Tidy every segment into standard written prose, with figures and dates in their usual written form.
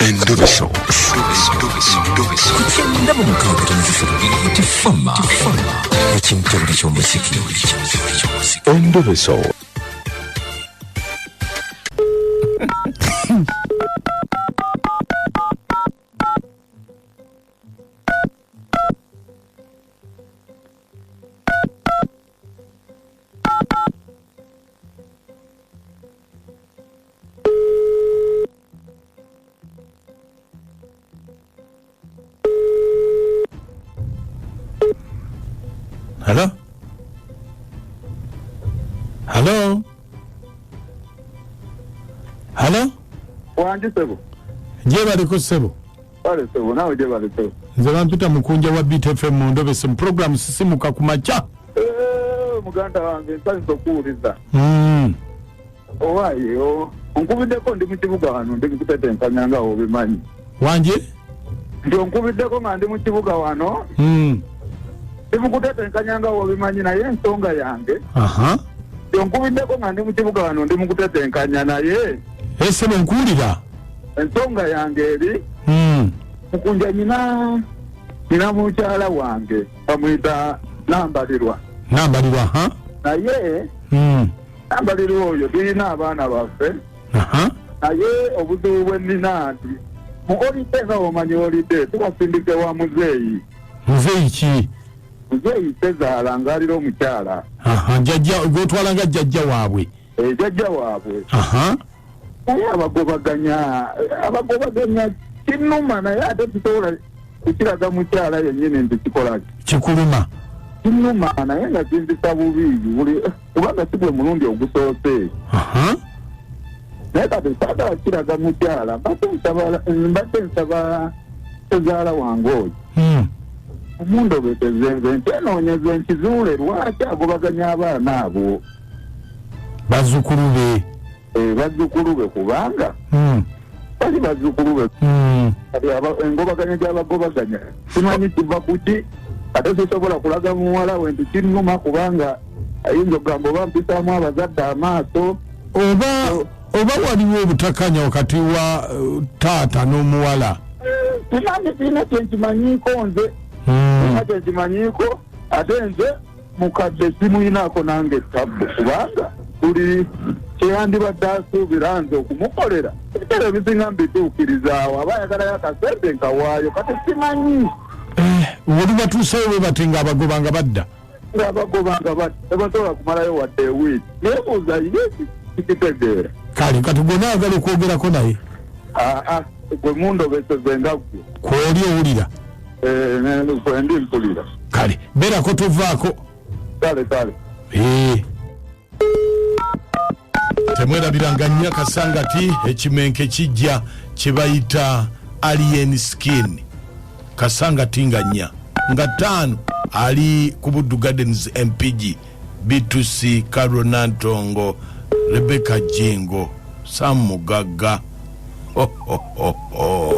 Endobeso. Ku kyenda mu mukaaga tono 3 Tifama ekimtebule ky'omuziki. Endobeso. Hello? Hello? Hello? Wangi ssebo. Gyebaliko ssebo. Kale ssebo, naawe gyebale ssebo. Nze bampita Mukunja wa Beat FM mu Ndobese mu pulogulaamu Sisimuka ku makya. Eh, muganda wange nsanyusa okuwuliza. Owaaye, onkubiddeko ndi mu kibuga wano, ndi mu kutetenkanya nga obimanyi. Wangi? Nti onkubiddeko nga ndi mu kibuga wano. Ndi mu kutetenkanya nga obimanyi, naye ensonga yange. Nti onkubiddeko nga ndi mu kibuga wano, ndi mu kutetenkanya naye. Ssebo nkuwulira. Ensonga yange eri. Mukunja nyina mukyala wange bamuyita Nambalirwa. Nambalirwa, ha? Naye Nambalirwa oyo tulina abaana baffe. Naye obuzibu bwe nnina nti mu olidde nga bw'omanyi olidde tubasindika ewa muzeeyi. Muzeeyi ki? Muzeeyi Ssezaala ng'alira omukyala. Jjajja gw'otwala nga jjajja waabwe. Jjajja waabwe. Naye abagobaganya kinnuma, naye ate tusobola kukiraga mukyala yennyini nti kikola ki? Kikuluma. Kinnuma naye nga kinzisa bubi buli kubanga si gwe mulundi ogusoose. Naye kati saagala kiraga mukyala, mbadde nsaba ssezaala wange oyo. Omundobeteze nze nkyenoonyeze nkizuule lwaki agobaganya abaana abo. Bazzukulu be. Bazzukulu be kubanga bali bazzukulu be. Kati engobaganya gy'abagobaganya simanyi kiva ku ki, ate sisobola kulaga muwala we nti kinnuma kubanga ayinza okugamba oba mpisaamu abazadde amaaso. Oba waliwo obutakanya wakati wa taata n'omuwala. Simanyi, sirina kye nkimanyiiko nze. Sirina kye nkimanyiiko, ate nze mukadde simuyinaako nange ttabbu kubanga buli kyeyandibadde asuubira nze okumukolera ebiseera ebisinga mbituukirizaawo, aba ayagalayo akasente nkawaayo, kati simanyi. Oli batuuseewo bwe bati ng'abagoba nga badda? Ng'abagoba nga badda, tebasobola kumalayo wadde ewiiki. Neebuuza ye kikitegeera. Kale kati gwe onaayagala okwogerako naye? Aa, gwe mundobeseze nga ggwe. Kw'oli owulira? Kwendi mpulira. Kale beerako tovaako. Kale, kale. Temwerabiranga nnya Kasangati ekimenke kijja kye bayita Alien Skin. Kasangati nga 4 nga 5 ali ku Buddu Gardens MPG, B2C, Carol Nantongo, Rebecca Jingo, Sam Mugagga. Ho, ho, ho, ho.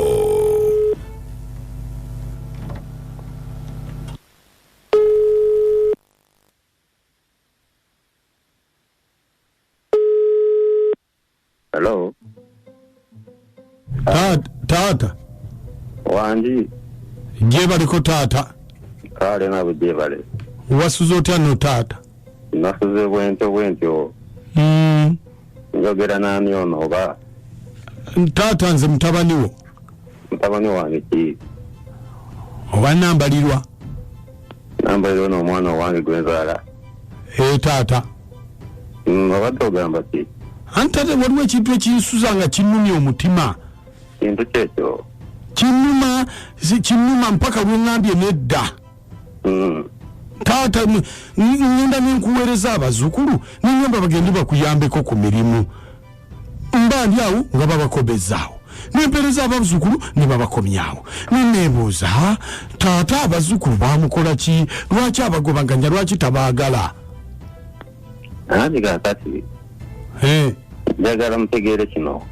Hello. Taata. Wangi. Gyebaliko taata. Kale nabo gyebale. Wasuze otya no taata? Nasuze bwentyo bwentyo. Njogera nani ono oba? Taata nze mutabani wo. Mutabani wange ki? Oba Nambalirwa? Nambalirwa n'omwana owange gwe nzaala. Taata. Obadde ogamba ki? Anti taata waliwo ekintu ekinsuza nga kinnumya omutima. Kintu kyekyo? Kinnuma, kinnuma mpaka lwe ŋŋambye nedda. Taata, ŋŋenda ne nkuweereza abazzukulu ne ŋŋamba bagende bakuyambeko ku mirimu. Mba ndi awo nga babakobezaawo. Ne mpeereza abazzukulu ne babakomyawo. Ne neebuuza, taata abazzukulu baamukola ki? Lwaki abagobaganya? Lwaki tabaagala? Anti kaakati, njagala mutegeere kino.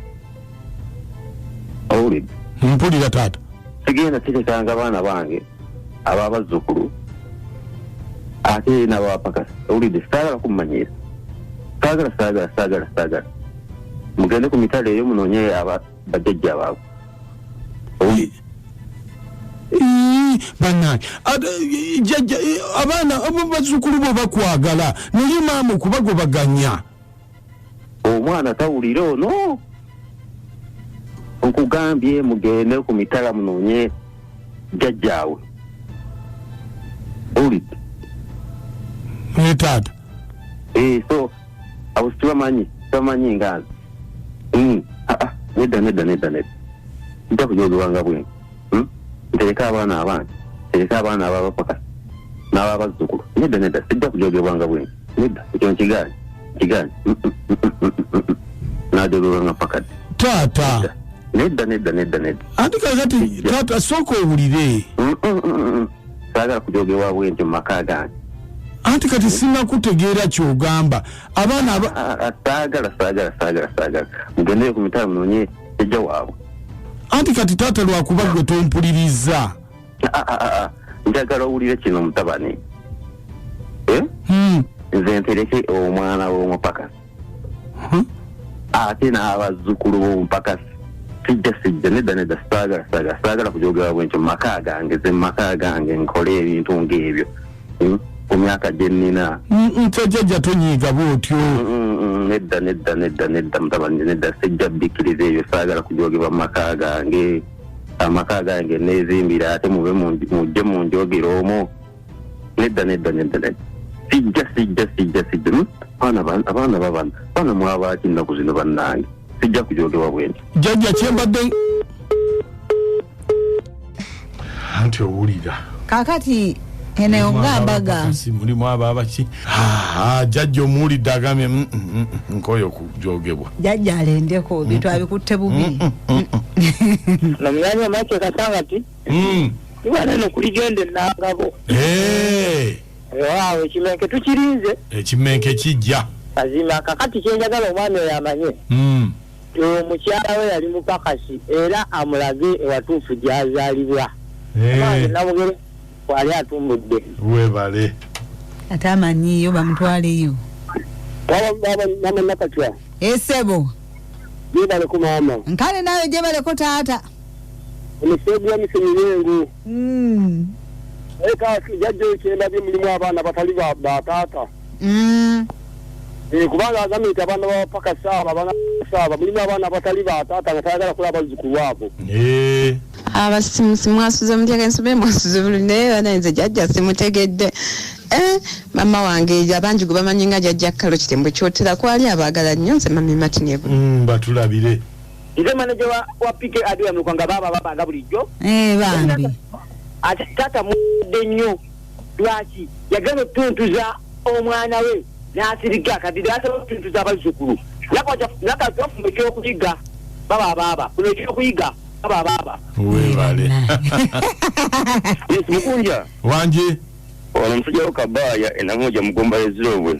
Owulidde? Mpulira taata. Sigenda terekanga baana bange ab'abazzukulu ate n'abapakasi. Owulidde? Saagala kummanyiira. Saagala, saagala, saagala, saagala. Mugende ku mitala eyo munoonye bajjajja baabwe. Ii, bannange Ate, jjajja abaana abo bazzukulu bo bakwagala naye maama okubagobaganya. Omwana tawulira ono, nkugambye mugende ku mitala munoonye jjajjaawe, owulidde? Ne taata. So abo sibamanyi, sibamanyi nga nze. Ah, ah, nedda, nedda, nedda, nedda, nja kujogebwanga bwenti. Ntereke abaana abange, ntereke abaana ababapakasi n'ababazzukulu. Nedda, nedda, sijja kujogebwanga bwenti, nedda, ekyo nkigaanye, nkigaanye. Najogebwanga pakadde. Taata. Nedda, nedda, nedda, nedda. Anti kakati taata, sooka owulire. Saagala kujogebwa bwenti mu maka gange. Anti kati sinakutegeera kyogamba, abaana aba Ah, ah, saagala, saagala, saagala, saagala. Mugendeyo ku mitala munoonye jjajja waabwe. Anti kati taata, lwakuba gwe tompuliriza. Ah, ah, ah, ah. Njagala owulire kino, mutabani. Eh? Nze ntereke omwana w'omupakasi ate n'abazzukulu b'omupakasi? Sijja, sijja, nedda, nedda, saagala, saagala, saagala kujogebwa bwentyo mu maka gange. Ze mu maka gange nkole ebintu ng'ebyo, Ku myaka gye nnina? Nte jjajja, tonyiiga bwotyo. Nedda, nedda, nedda, nedda, mutabani, nedda, sijja bikkiriza ebyo. Saagala kujogebwa mu maka gange. Amaka gange neezimbira, ate mube mujje munjogere omwo? Nedda, nedda, nedda, nedda, sijja, sijja, sijja, sijja. Abaana babana, abaana mwabaki ennaku zino? Bannange, sijja kujogebwa bwenti. Jjajja, kyembadde anti owulira. Kakati eno nga mbaga. Mulimu ababaki. Jjajja omuwulidde, agambye nkoyo okujogebwa. Jjajja alendeko, bintu abikutte bubi. Nomunyanya make Kasangati. Iwana eno kuligenda enangabo. Waawo, ekimenke tukirinze. Ekimenke kijja. Mazima, kakati kyenjagala omwami oyo amanye omukyala we yali mupakasi, era amulage ewatuufu gyazaalibwa. Omwange Namugere wali atumbudde. Webale. Ate amanyiiyo, bamutwaleyo. Mama Nakatwa. Esebo. Gyebaleko maama. Nkale, naawe gyebaleko taata. Emiseegu ya misemiyengu. Naye kati jjajja oyo kyendabye, mulimu abaana batali ba taata. Kubanga agambye nti abaana babapakasi abo, abaana saaba, mulimu abaana abatali ba taata nga tayagala kulaba bazzukulu abo. Abasimusi mwasuze mutya? Ensome mwasuze bulungi? Naye bana, nze jjajja simutegedde. Mama wange abangi gwe bamanyi nga jjajja Kalo Kitembo Kyotera, kwali abaagala nnyo. Nze Mami Martin Ebu. Batulabire. Nze manager wa PK Adua Mulukwa, baaba babanga bulijjo. Bambi. Ate taata mudde nnyo, lwaki yagenda otutuntuza omwana we n'asirika? Kati asaba okutuntuza abazzukulu. Nakatwafuna ekyokuyiga, baba baaba kuno ekyokuyiga, baba baaba. Webale. Yes, mukunja. Wangi. Ono omusajja wo Kabaaya enamoja mugomba yezirobwe.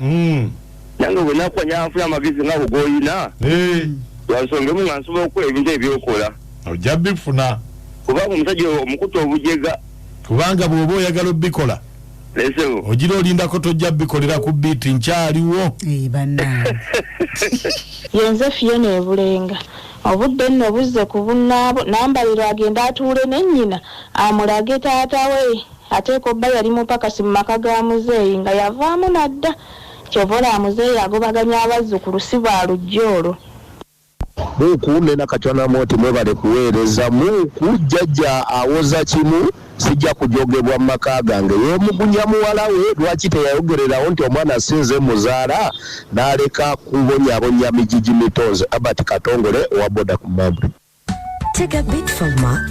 Nange bwe nakuwa nyanfuna amagezi nga bwe lwansonga emu nga nsobola okukola ebintu ebyokola. Ojja bifuna. Kubanga omusajja omukuta obujega. Kubanga bw'oba oyagala obikola, Lesebo. ogira olindako, tojja bikolera ku biiti, nkyaliwo. Bannange. Yenze Fiona Ebulenga. Obudde nno buzze ku bunnaabo. Nambaliro agende atuule ne nnyina amulage taata we. Ateeka obba yali mupakasi mu maka ga muzeeyi nga yavaamu nadda. Kyova olaba muzeeyi agobaganya abazzukulu, si baalujja olwo. Muuku ne Nakacwana Moti, mwebale kuweereza. Muuku, jjajja awoza kimu, sijja kujogebwa mu maka gange. Yeemugunya muwala we, lwaki teyayogererawo nti omwana sinze muzaala, n'aleka kubonyabonya mijiji mitonze? Abert Katongole owa boda ku Mambwe. Tega Big Pharma.